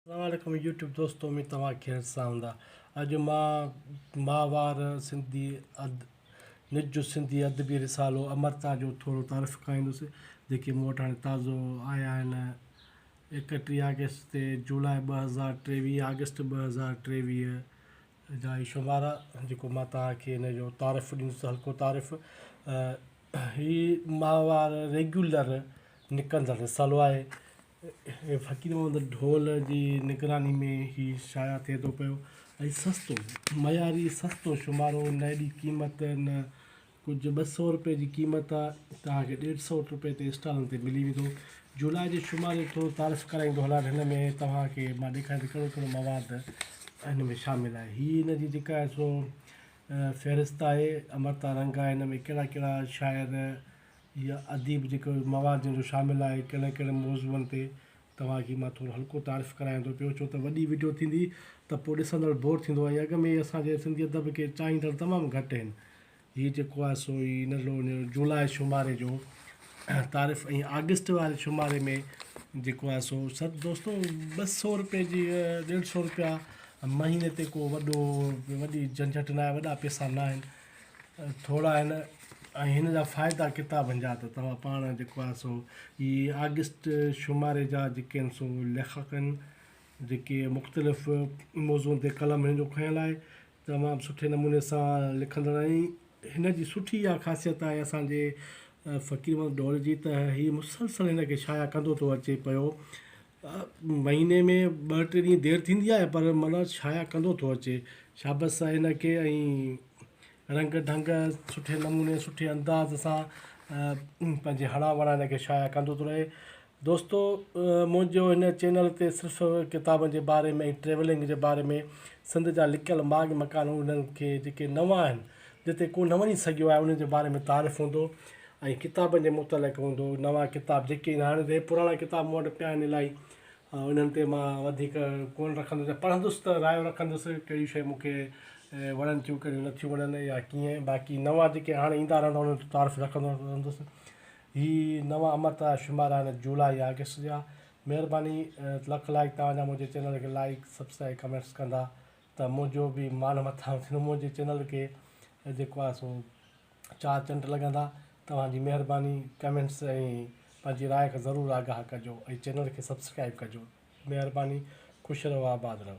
السلام عليڪم يوٽيوب دوستو اميد توهان خير سان هوندا اڄ مان ماهوار سنڌي اد نج سنڌي ادبي رسالو امرتا جو ٿورو تعارف ڪرائيندس جيڪي مون وٽ هاڻي تازو آيا آهن 31 آگسٽ تي جولاء 2023 آگسٽ 2023 جا هي شمارا جيڪو مان توهان کي هن جو تعارف ڏيندس هلڪو تعارف هي ماهوار ريگيولر نڪرندڙ رسالو آهي فقير محمد ڍول جي نگراني ۾ هي شايع ٿئي ٿو پيو ۽ سستو معياري سستو شمارو نه ايڏي قيمت نه ڪجهه 200 روپئي جي قيمت آ توهان کي ڏيڍ سئو روپئي تي اسٽالن تي ملي ويندو. جولاء جي شماري جو ٿورو تعارف ڪرائيندو هلان هن ۾ توهان کي مان ڏيکاريان ته ڪهڙو ڪهڙو مواد هن ۾ شامل آهي هي هن جي جيڪا آهي سو فهرست آهي امرتا رنگ آهي هن ۾ ڪهڙا ڪهڙا شاعر يا اديب جيڪو مواد جنهن جو شامل آهي ڪهڙن ڪهڙن موضوعن تي توهان کي مان ٿورو هلڪو تعارف ڪرايان ٿو پيو ڇو ته وڏي وڊيو ٿيندي ته پوء ڏسندڙ بور ٿيندو ۽ اڳ ۾ ئي اسان جي سنڌي ادب کي چاهيندڙ تمام گهٽ آهن هي جيڪو آهي سو هي ننڍڙو جولاء شماري جو تعارف ۽ آگسٽ واري شماري ۾ جيڪو آهي سو سڀ دوستو 200 روپئي جي ڏيڍ سو روپيا مهيني تي ڪو وڏو وڏي جهنجهٽ نه آهي وڏا پئسا نه آهن ٿورا آهن ۽ هن جا فائدا ڪتابن جا ته توهان پاڻ جيڪو آهي سو هي آگسٽ شماري جا جيڪي آهن سو ليکڪ آهن جيڪي مختلف موضوعن تي قلم هن جو کنيل آهي تمام سٺي نموني سان لکندڙ ۽ هن جي سٺي اها خاصيت آهي اسانجي فقير محمد ڍول جي ته هي مسلسل هن کي شايع ڪندو ٿو اچي پيو مهيني ۾ ٻه ٽي ڏينهن دير ٿيندي آهي پر معنيٰ شايع ڪندو ٿو اچي. شابس آهي هن کي ۽ رنگ ڍنگ سٺي نموني سٺي انداز سان پنهنجي هڙان وڙان هن کي شايع ڪندو ٿو رهي. دوستو منهنجو هن چينل تي صرف ڪتابن جي باري ۾ ۽ ٽريولنگ جي باري ۾ سنڌ جا لڪيل ماڳ مڪان انهن کي جيڪي نوان آهن جتي ڪو نه وڃي سگهيو آهي انهن جي باري ۾ تعارف هوندو ۽ ڪتابن جي متعلق هوندو نوان ڪتاب جيڪي هاڻي ته پراڻا ڪتاب مون وٽ پيا آهن الاهي انهن تي مان وڌيڪ ڪونه رکندس يا پڙهندس ته رايو رکندس ڪهڙيون شيون مون کي وڻن ٿيون ڪهڙيون نٿيون وڻن يا ڪيئن باقي نوان جيڪي هاڻي ايندا رهندا انهن جو تعارف رکندو رهندس هي نوان امرتا شمارا آهن جولاء يا آگسٽ جا مهرباني لک لائق توهان جا منهنجي چينل کي لائڪ سبسڪرائب ڪمينٽس ڪندا ته منهنجو به مان مٿان ٿيندو منهنجي چينل کي جيڪو آهي سو چار چنڊ لڳندا توهان جي مهرباني ڪمينٽس ۽ پنهنجي راء کان ضرور آگاهه ڪجو ۽ چينل کي سبسڪرائب ڪجو مهرباني خوش رهو آباد رهو.